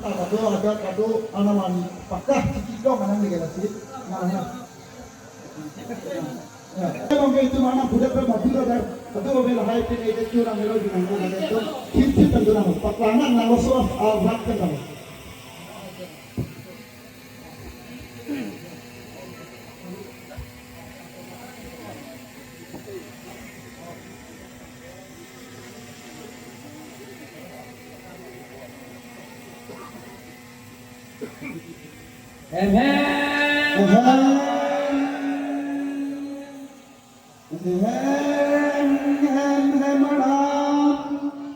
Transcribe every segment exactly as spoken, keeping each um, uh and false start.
Kado ada kado anaman pakah ciki dong anang di galasi. Nah, ya. Ya, emang itu mana budak kan maju ada. Kado bela hai pin itu curang melo di nang ada itu. Kim kim kan curang. Paklanan nang so ah rak kan. Hem, hem. Hem, hem. Hem, hem, hem, hem,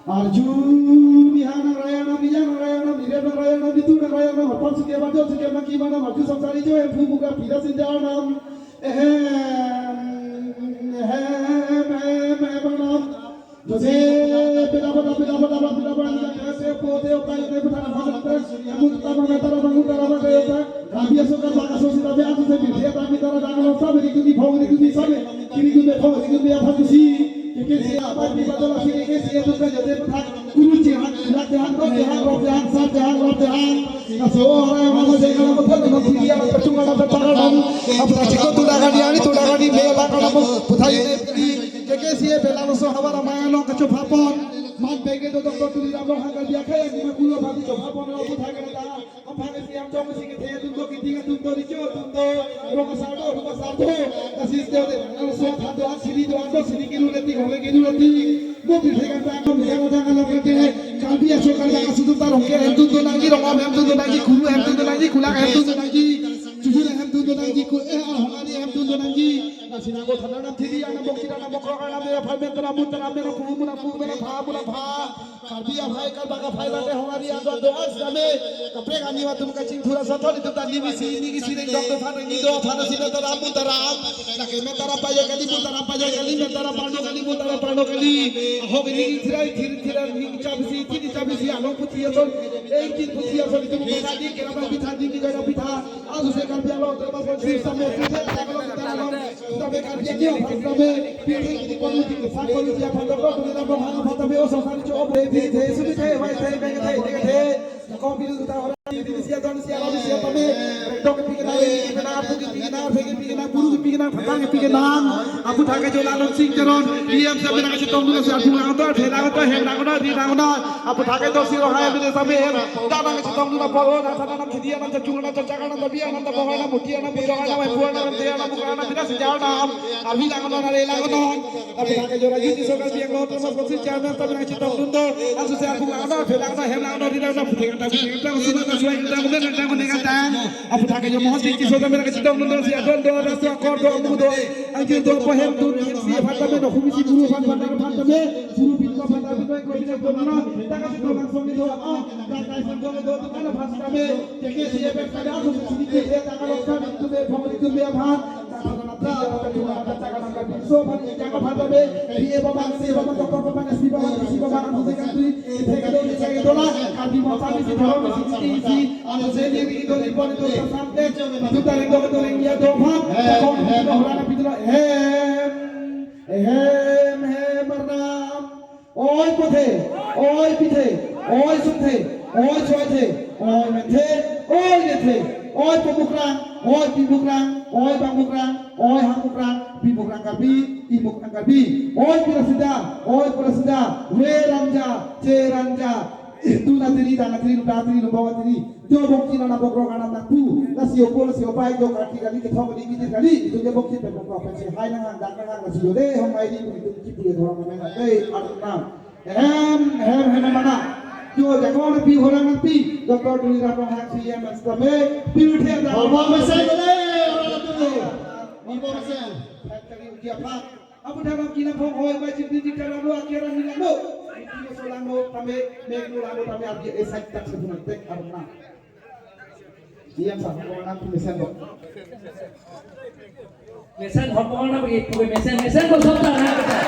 arjun, niha nang raya nam, niya nang raya nam, nirep nang raya nam, nitu nang raya nam, apam sike bajo sike maki mana maju samsari jo, hem, phu buka pida sinja nam. Ehem, ehem, ehem, ehem, nam. Jose, pida pada, pida pada, pida pada, niya kese pote okai ne putana mana pres, namun tama na tara bangun tara mana kaya ta. Kami aso kan baka so sita be aso se bi dia tami tara dangan lo sabe di kuni phau di kuni sabe. Kini kuni phau di kuni apa tu si. Keke si apa di pada lasi keke si itu kan jadi petak. Kuru jehang, lak jehang, rok jehang, rok jehang, sat jehang, rok jehang. Kaso orang yang mana jehang apa tu nama tinggi apa pacung apa pacang apa. Apa ciko tu dangan yang itu dangan di mela kan apa putai ini. Keke si bela lo so hawa ramai lo kacupapon. Man bege do doktor tu di ramo hangga dia kaya di makulo bagi cupapon lo putai kan ada. Aphang isi amchong isi kethe atum do, kiting atum do, richo atum do, rong asar do, rong asar do. Kasis do de, ang so than do, ang sini do, ang do sini kilu leti, hole kilu leti. Mo pi thek ang tang, mo yang tang along leti. Karbi aso Karbi aso atum ta rong ke hem atum do nangji, rong am hem atum do nangji, kulu hem atum do nangji, kulak hem atum do nangji, chuju hem atum do nangji, ku eh ah hongari hem atum do nangji. Nasi nanggo thana nam thili, ang nam bokchi nam bokrok, ang nam de apartment tana mut tana mera pu muna pu mera pha muna pha. Karbi aphai, Karbak aphai late hongari ado ado asdame. Kaprek ani atum kachingthur asathon itum ta nimi si nigi si reng dok do phan ngi do phan si metaram mutaram. Lake metaram payo kali mutaram payo kali metaram parno kali mutaram parno kali. Ahok ini thirai thir thirai ning chabisi thini chabisi along puthi ason. Engkin puthi ason itum kali kerama pitha nigi gana pitha. Aso se Karbi Anglong termasuk si sampai kita kalau kita kalau Tame karbi akhio, tame pirthe kini konu di, sa konu di aphan doktor, tame tame hang aphan tame oso sari cho, obre di, the, subi the, vai the, beng the, dek the. Ko bilu ta ora di, di sia don sia ram sia tame. Dok pi kena, pi kena, apu ki pi kena, phe ki pi kena, guru ki pi kena, phatang ki pi kena. Aputhak ke jo Lalon Sing Teron, E M sir mena kachetong dun si apu lang to, the lang to, hem lang to, ri lang to. Aputhak ke do si rohai mena tame hem. Dana kachetong dun apor, na thana na khidi na chachung na chachak na babi na bohai na muti na bujong na hemphu na hemte na bukra na bida sejal na. Abi lang no na le lang no. Aputhak ke jora juti so Karbi Anglong termasuk si chairman tame nangchetong dun do. Aso se apu lang no, phe lang no, hem lang no, ri lang no, puthek ta puthek ta, usun ta suai ta, umen ta umen ta. Aputhak ke jo mohon si kiso tame nangchetong dun do, si adon do, raso akor do, amu do. Angkir do, pohem dun, si aphan tame no, humisi guru aphan, aphan, aphan tame, guru bin aphan tame, ko bin aphan tame, ta kachetong langsung do, ah, ta kaisang do, do, dukan aphan tame, keke si aphan tame, aso si sini ke, ta kalau sa, itu be, pom itu be aphan. Ehem, ehem, arnam. Oi puthe, oi pithe, oi suthe, oi choithe, oi menthe, oi nethe, oi pamukrang, oi pimukrang, oi bangmukrang, oi hangmukrang, pimukrang Karbi, imukrang Karbi, oi pirasida, oi pirasida, we ranja, che ranja, itu natiri, dang atiri, luda atiri, lubong atiri. Jo bokchi nana bokrok anam nangpu, lasi opo lasi opai jo karti kali kethok kali kejir kali, itu jo bokchi pen bokrok pensi hai nanghang dak nanghang lasi jo de hong mai di itum kipu ya thorong mai nang de arnam. Ehem, ehem, ehem, mana? Jo jakong pi horang pi, Doctor Tuliram Ronghang C M S kami, pirthe da. Horbo mesen le, horbo tu. Horbo mesen. Factory uji apa? Apu dalam kina phong hoi mai jin jin dalam lo akhir ang hilang lo. Kina solang lo tame, mek lo lang lo tame abdi esai tak sebulan tek arna. Diam sa, kau nak mesen kok. Mesen kok, kau nak pergi, pergi mesen, mesen kok sob tak nak kita.